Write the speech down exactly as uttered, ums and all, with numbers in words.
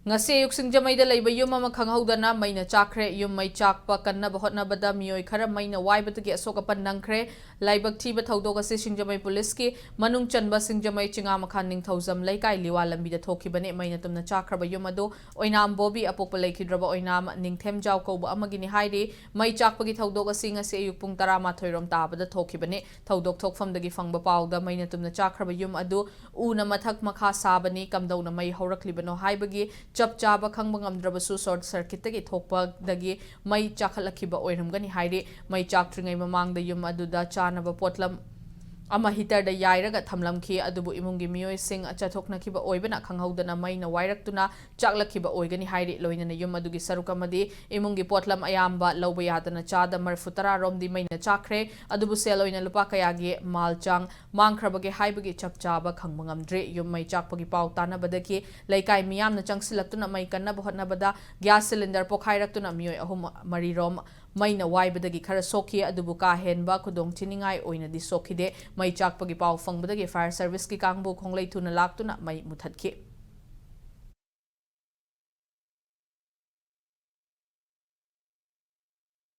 ꯉꯁꯤ ꯑꯌꯨꯛ ꯁꯤꯡꯖꯃꯩꯗ ꯂꯩꯕ ꯌꯨꯝ ꯑꯃ ꯈꯪꯍꯧꯗꯅ ꯃꯩꯅ ꯆꯥꯛꯈ꯭ꯔꯦ꯫ ꯌꯨꯝ ꯃꯩ ꯆꯥꯛꯄ ꯀꯟꯅꯕ ꯍꯣꯠꯅꯕꯗ ꯃꯤꯑꯣꯏ ꯈꯔ ꯃꯩꯅ ꯋꯥꯏꯕꯗꯒꯤ ꯑꯁꯣꯛ ꯑꯄꯟ ꯅꯪꯈ꯭ꯔꯦ꯫ ꯂꯥꯏꯕꯛ ꯊꯤꯕ ꯊꯧꯗꯣꯛ ꯑꯁꯤ ꯁꯤꯡꯖꯃꯩ ꯄꯨꯂꯤꯁꯀꯤ ꯃꯅꯨꯡ ꯆꯟꯕ ꯁꯤꯡꯖꯃꯩ ꯆꯤꯉꯥꯃꯈꯥꯟ ꯅꯤꯡꯊꯧꯖꯝ ꯂꯩꯀꯥꯏ ꯂꯤꯋꯥ ꯂꯝꯕꯤꯗ ꯊꯣꯛꯈꯤꯕꯅꯤ꯫ ꯃꯩꯅ ꯇꯨꯝꯅ ꯆꯥꯛꯈ꯭ꯔꯕ ꯌꯨꯝ ꯑꯗꯨ ꯑꯣꯏꯅꯥꯝ ꯕꯣꯕꯤ ꯑꯄꯣꯛꯄ ꯂꯩꯈꯤꯗ꯭ꯔꯕ ꯑꯣꯏꯅꯥꯝ ꯅꯤꯡꯊꯦꯝꯖꯥꯎ ꯀꯧꯕ ꯑꯃꯒꯤꯅꯤ ꯍꯥꯏꯔꯤ꯫ ꯃꯩ ꯆꯥꯛꯄꯒꯤ ꯊꯧꯗꯣꯛ ꯑꯁꯤ ꯉꯁꯤ ꯑꯌꯨꯛ ꯄꯨꯡ ꯇꯔꯥꯃꯥꯊꯣꯏ ꯔꯣꯝ ꯇꯥꯕꯗ ꯊꯣꯛꯈꯤꯕꯅꯤ꯫ ꯊꯧꯗꯣꯛ ꯊꯣꯛꯐꯝꯗꯒꯤ ꯐꯪꯕ ꯄꯥꯎꯗ ꯃꯩꯅ ꯇꯨꯝꯅ ꯆꯥꯛꯈ꯭ꯔꯕ ꯌꯨꯝ ꯑꯗꯨ ꯎꯅ ꯃꯊꯛ ꯃꯈꯥ ꯁꯥꯕꯅꯤ꯫ ꯀꯝꯗꯧꯅ ꯃꯩ ꯍꯧꯔꯛꯂꯤꯕꯅꯣ ꯍꯥꯏꯕꯒꯤ ꯆꯞ ꯆꯥꯕ ꯈꯪꯕ ꯉꯝꯗ꯭ꯔꯕꯁꯨ, ꯁꯣꯔꯠ ꯁꯔꯀꯤꯠꯇꯒꯤ ꯊꯣꯛꯄꯗꯒꯤ ꯃꯩ ꯆꯥꯈꯠꯂꯛꯈꯤꯕ ꯑꯣꯏꯔꯝꯒꯅꯤ ꯍꯥꯏꯔꯤ꯫ ꯃꯩ ꯆꯥꯛꯇ꯭ꯔꯤꯉꯩ ꯃꯃꯥꯡꯗ ꯌꯨꯝ ꯑꯗꯨꯗ ꯆꯥꯅꯕ ꯄꯣꯠꯂꯝ ꯑꯃ ꯍꯤꯇꯔꯗ ꯌꯥꯏꯔꯒ ꯊꯝꯂꯝꯈꯤ꯫ ꯑꯗꯨꯕꯨ ꯏꯃꯨꯡꯒꯤ ꯃꯤꯑꯣꯏꯁꯤꯡ ꯆꯠꯊꯣꯛꯅꯈꯤꯕ ꯑꯣꯏꯕꯅ ꯈꯪꯍꯧꯗꯅ ꯃꯩꯅ ꯋꯥꯏꯔꯛꯇꯨꯅ ꯆꯥꯛꯂꯛꯈꯤꯕ ꯑꯣꯏꯒꯅꯤ ꯍꯥꯏꯔꯤ꯫ ꯂꯣꯏꯅꯅ ꯌꯨꯝ ꯑꯗꯨꯒꯤ ꯁꯔꯨꯛ ꯑꯃꯗꯤ ꯏꯃꯨꯡꯒꯤ ꯄꯣꯠꯂꯝ ꯑꯌꯥꯝꯕ ꯂꯧꯕ ꯌꯥꯗꯅ ꯆꯥꯗ ꯃꯔꯐꯨ ꯇꯔꯥ ꯔꯣꯝꯗꯤ ꯃꯩꯅ ꯆꯥꯛꯈ꯭ꯔꯦ꯫ ꯑꯗꯨꯕꯨ ꯁꯦꯜ ꯑꯣꯏꯅ ꯂꯨꯄꯥ ꯀꯌꯥꯒꯤ ꯃꯥꯜ ꯆꯥꯡ ꯃꯥꯡꯈ꯭ꯔꯕꯒꯦ ꯍꯥꯏꯕꯒꯤ ꯆꯞ ꯆꯥꯕ ꯈꯪꯕ ꯉꯝꯗ꯭ꯔꯤ꯫ ꯌꯨꯝ ꯃꯩ ꯆꯥꯛꯄꯒꯤ ꯄꯥꯎ ꯇꯥꯅꯕꯗꯒꯤ ꯂꯩꯀꯥꯏ ꯃꯤꯌꯥꯝꯅ ꯆꯪꯁꯤꯜꯂꯛꯇꯨꯅ ꯃꯩ ꯀꯟꯅꯕ ꯍꯣꯠꯅꯕꯗ ꯒ꯭ꯌꯥꯁ ꯁꯤꯂꯤꯟꯗꯔ ꯄꯣꯈꯥꯏꯔꯛꯇꯨꯅ ꯃꯤꯑꯣꯏ ꯑꯍꯨꯝ ꯃꯔꯤꯔꯣꯝ ꯃꯩꯅ ꯋꯥꯏꯕꯗꯒꯤ ꯈꯔ ꯁꯣꯛꯈꯤ꯫ ꯑꯗꯨꯕꯨ ꯀꯥ ꯍꯦꯟꯕ ꯈꯨꯗꯣꯡ ꯊꯤꯅꯤꯡꯉꯥꯏ ꯑꯣꯏꯅꯗꯤ ꯁꯣꯛꯈꯤꯗꯦ꯫ ꯃꯩ ꯆꯥꯛꯄꯒꯤ ꯄꯥꯎ ꯐꯪꯕꯗꯒꯤ ꯐꯥꯌꯔ ꯁꯔꯚꯤꯁꯀꯤ ꯀꯥꯡꯕꯨ ꯈꯣꯡꯂꯩ ꯊꯨꯅ ꯂꯥꯛꯇꯨꯅ ꯃꯩ ꯃꯨꯊꯠꯈꯤ꯫